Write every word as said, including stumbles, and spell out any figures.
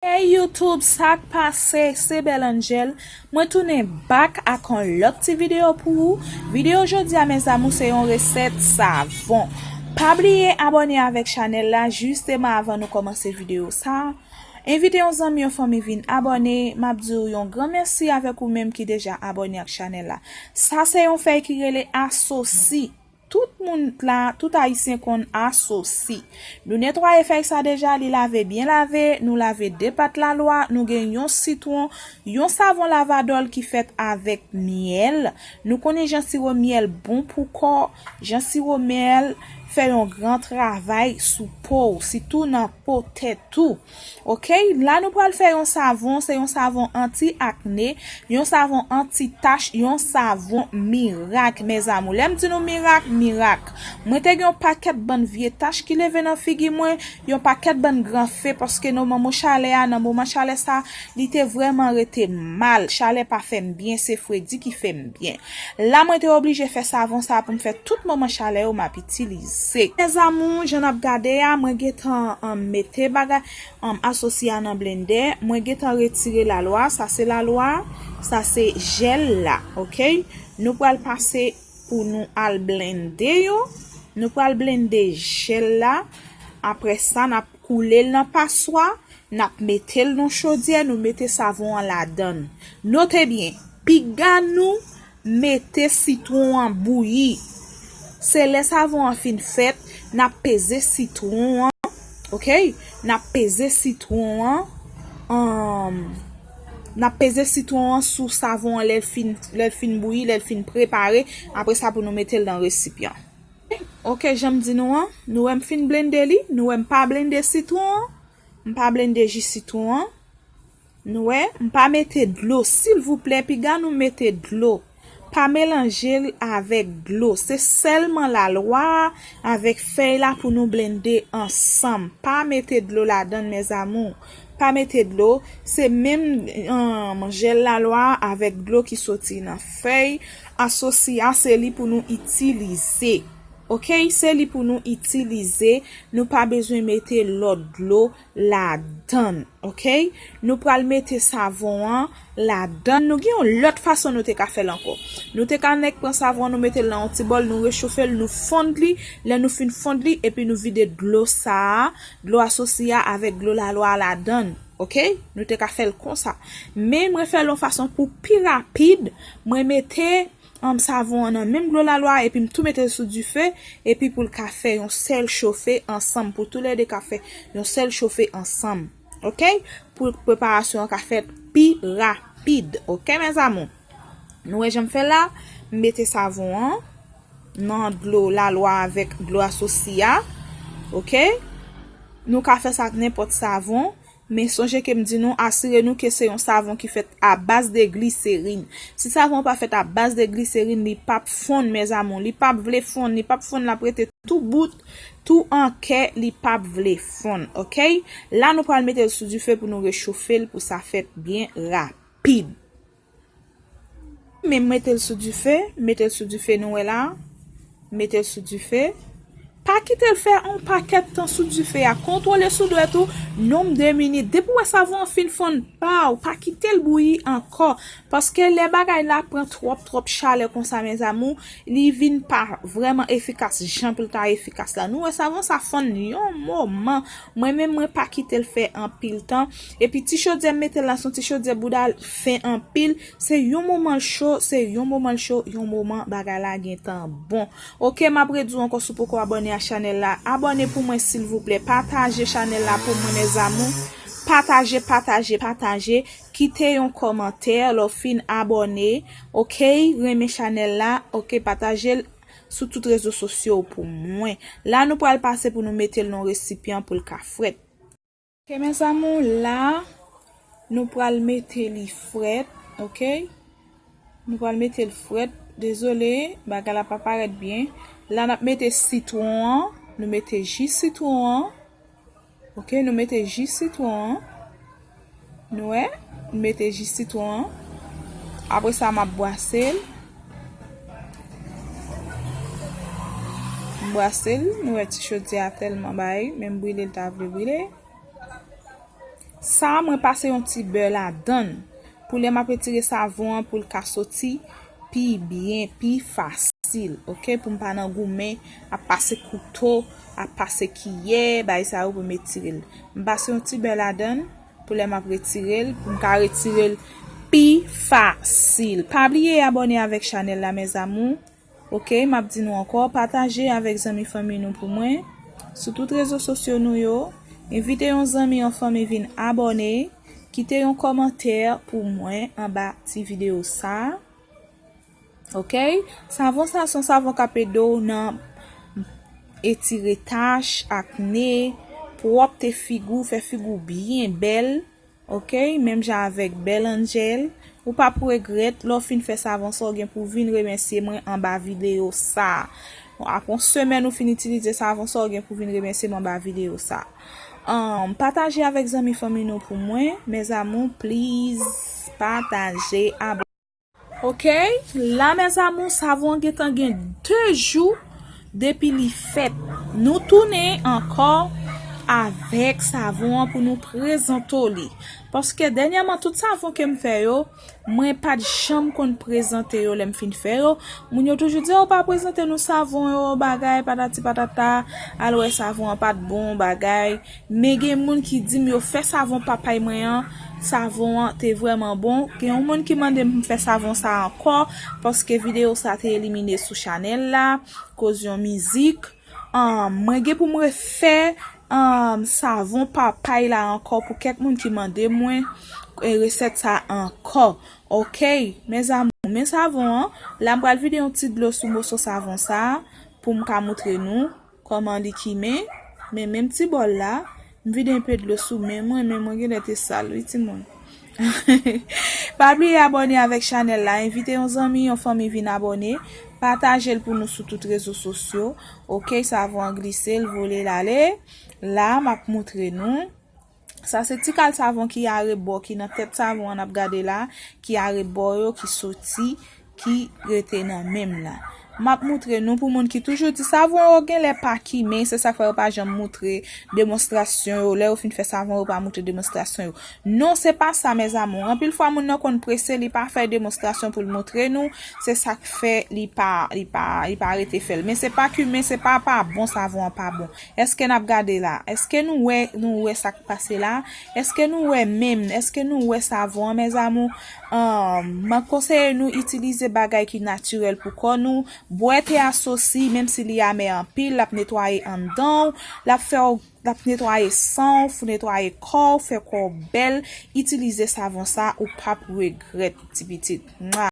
Hey YouTube, sa k pase? Se Belle Angel. Mwen tounen back ak yon lòt ti videyo pou ou. Videyo jodi a, mes amours, se yon resèt savon. Pa bliye abòne avèk chanèl la, jisteman avan nou kòmanse videyo sa. Envite yon zanmi, yon fanmi vin abòne. M ap di w yon gran mèsi avèk ou menm ki deja abòne ak chanèl la. Sa se yon fèy ki rele asosi. Tout moun la, tout Ayisyen konn asosi. Nou netwaye fèy sa deja, li lave byen lave, nou lave de pat lalwa, nou gen yon sitwon, yon savon lavadòl ki fèt avèk myèl. Nou konnen jan siwo myèl bon pou kò, jan siwo myèl fè yon gran travay sou po w, sitou nan po tèt ou. Ok, la nou pral fè yon savon, se yon savon anti akne, yon savon anti tach, yon savon mirak, mes amours. Lè m di nou mirak, mirak. Mwen te gen yon pakèt bann vye tach ki leve nan figi mwen, yon pakèt bann gran fe, paske nan moman chalè a, nan moman chalè sa, li te vrèman rete mal. Chalè pa fè m byen, se fredi ki fè m byen. La, mwen te oblije fè savon sa pou m fè tout moman chalè yo m ap itilize. Mes amours, jan n ap gade a, mwen gentan, um, mete bagay, um, asosi a nan blendè. Mwen gentan retire lalwa. Sa se lalwa, sa se jèl la, ok? Nou pral pase pou nou al blende yo. Nou pral blende jèl la. Apre sa, n ap koule l nan paswa. N ap mete l nan chodyè, nou mete savon an ladan l. Note byen, piga nou mete sitwon an bouyi. Se lè savon an fin fèt, n ap peze sitwon an, ok? N ap peze sitwon an, um, n ap peze sitwon an sou savon an lè l fin, lè l fin bouyi, lè l fin prepare. Apre sa, pou nou mete l nan resipyan. Ok, jan m di nou an, nou wè m fin blende li, nou wè m pa blende sitwon an, m pa blende ji sitwon an. Nou wè, m pa mete dlo, silvouplè, piga nou mete dlo. Pa melanje l avèk dlo. Se sèlman lalwa a avèk fèy la pou nou blende ansanm. Pa mete dlo ladan l, mes amours. Pa mete dlo. Se menm, um, jèl lalwa a avèk dlo ki soti nan fèy asosi a, se li pou nou itilize. Ok, se li pou nou itilize. Nou pa bezwen mete lòt dlo ladan l, ok? Nou pral mete savon an ladan l. Nou gen yon lòt fason nou te ka fè l ankò. Nou te ka nèk pran savon an, nou mete l nan yon ti bòl, nou rechofe l, nou fonn li. Lè nou fin fonn li, epi nou vide dlo sa a, dlo asosi a avèk dlo lalwa a ladan l, ok? Nou te ka fè l konsa. Men mwen fè l yon fason pou pi rapid. Mwen mete, um, savon an nan menm dlo lalwa a, epi m tou mete l sou dife, epi pou l ka fè yon sèl chofe ansanm, pou toulède ka fè yon sèl chofe ansanm. Ok? Pou preparasyon an ka fèt pi rapid. Ok, mes amours? Nou wè jan m fè la, m mete savon an nan dlo lalwa avèk dlo asosi a. Ok? Nou ka fè sa ak nenpòt savon. Men sonje ke m di nou, asire nou ke se yon savon ki fèt a baz de gliserin. Si savon an pa fèt a baz de gliserin, li p ap fonn, mes amours. Li p ap vle fonn, li p ap fonn, l ap rete tou bout, tou an kè, li p ap vle fonn, ok? La, nou pral mete l sou dife pou nou rechofe l, pou sa fèt byen rapid. Men mete l sou dife, mete l sou dife, nou wè la. Mete l sou dife. Pa kite l fè yon pakèt tan sou dife a. Kontwole sou dwèt ou, nonb de minit. Depi w wè savon an fin fonn, pa w, pa kite l bouyi ankò. Paske lè bagay la pran twòp, twòp chalè konsa, mes amours, li vin pa vrèman efikas jan pou l ta efikas la. Nou wè savon sa fonn yon moman. Mwen menm, mwen pa kite l fè anpil tan. Epi ti chodyè m mete l la, se yon ti chodyè bouda fen anpil. Se yon moman l cho, se yon moman l cho, yon moman bagay la gentan bon. Ok, m ap redi w ankò, si w poko abòne a chanèl la, abòne pou mwen silvouplè. Pataje chanèl la pou mwen, mes amours. Pataje, pataje, pataje. Kite yon kòmantè lè w fin abòne. Ok, renmen chanèl la. Ok, pataje l sou tout rezo sosyo pou mwen. La, nou pral pase pou nou mete l nan resipyan pou l ka frèt. Ok, mes amours, la, nou pral mete li frèt, ok? Nou pral mete l frèt. Dezole, bagay la pa parèt byen. La, n ap mete sitwon an. Nou mete ji sitwon an. Ok, nou mete ji sitwon an. Nou wè, nou mete ji sitwon an. Apre sa, m ap bwase l. M bwase l, nou wè ti chodyè a tèlman bay, menm brile l ta vle brile. Sa, mwen pase yon ti bè ladan l pou lè m ap retire savon an pou l ka soti pi byen, pi fasil, oke? Pou m pa nan goumen ap pase kouto, ap pase kiyè, bay sa yo pou m retire l. M pase yon ti bè ladan l pou lè m ap retire l, pou m ka retire l pi fasil. Pa bliye abòne avèk chanèl la, mes amours. Oke, m ap di nou ankò, pataje avèk zanmi fanmi nou pou mwen, sou tout rezo sosyo nou yo. Envite yon zanmi, yon fanmi vin abòne, kite yon kòmantè pou mwen anba ti videyo sa. Oke, savon sa se yon savon k ap ede w nan etire tach, akne, pwòpte figi w, fè figi w byen bèl. Oke, menm jan avèk Belle Angel, ou p ap regrèt lè w fin fè savon sa, w gen pou w vin remèsye mwen anba videyo sa. Bon, apre yon semèn ou fin itilize savon sa, w gen pou w vin remèsye mwen anba videyo sa. Ahn, pataje avèk zanmi fanmi nou pou mwen, mes amours, please, pataje, abòne. Oke, la, mes amours, savon an gentan gen de jou depi li fèt. Nou tounen ankò avèk savon an pou nou prezante w li. Paske dènyèman, tout savon ke m fè yo, mwen pa t janm konn prezante yo lè m fin fè yo. Moun yo toujou di, "O, pa prezante nou savon yo, bagay, patati patata, al wè savon an pa t bon, bagay." Men gen moun ki di m yo fè savon papay mwen an, savon an te vrèman bon. Gen yon moun ki mande m fè savon sa ankò, paske videyo sa te elimine sou chanèl la, koz yon mizik. Ahn, mwen gen pou m refè, ahn, savon papay la ankò pou kèk moun ki mande mwen, e, resèt sa ankò. Oke, mes amours, men savon an, la m pral vide yon ti dlo sou moso savon sa pou m ka moutre nou kòman li kimen. Men menm ti bòl la, m vide enpe dlo sou men mwen, men mwen genlè te sal, wi, timoun. Pa bliye abòne avèk chanèl la, envite yon zanmi, yon fanmi vin abòne, pataje l pou nou sou tout rezo sosyo. Oke, savon an glise, l vole, l ale. La, m ap moutre nou. Sa se ti kal savon ki arebò, ki nan tèt savon an n ap gade la, ki arebò yo, ki soti, ki rete nan men m la. M ap moutre nou pou moun ki toujou di savon yo genlè pa kimen, se sa k fè yo pa janm moutre demonstrasyon yo. Lè yo fin fè savon yo, yo pa moutre demonstrasyon yo. Non, se pa sa, mes amours. Anpil fwa, moun nan konn prese, li pa fè demonstrasyon pou l moutre nou. Se sa k fè li pa, li pa, li pa rete fè l. Men se pa kimen, se pa, pa bon, savon an pa bon. Èske n ap gade la? Èske nou wè, nou wè sa k pase la? Èske nou wè menm? Èske nou wè savon an, mes amours? Ahn, mwen konseye nou itilize bagay ki natirèl pou kò nou. Bwè te asosi, menm si li amè anpil, l ap netwaye anndan w, l ap fè w, l ap netwaye san w, netwaye kò w, fè kò w bèl. Itilize savon sa, ou p ap regrèt, ti pitit. Mwa.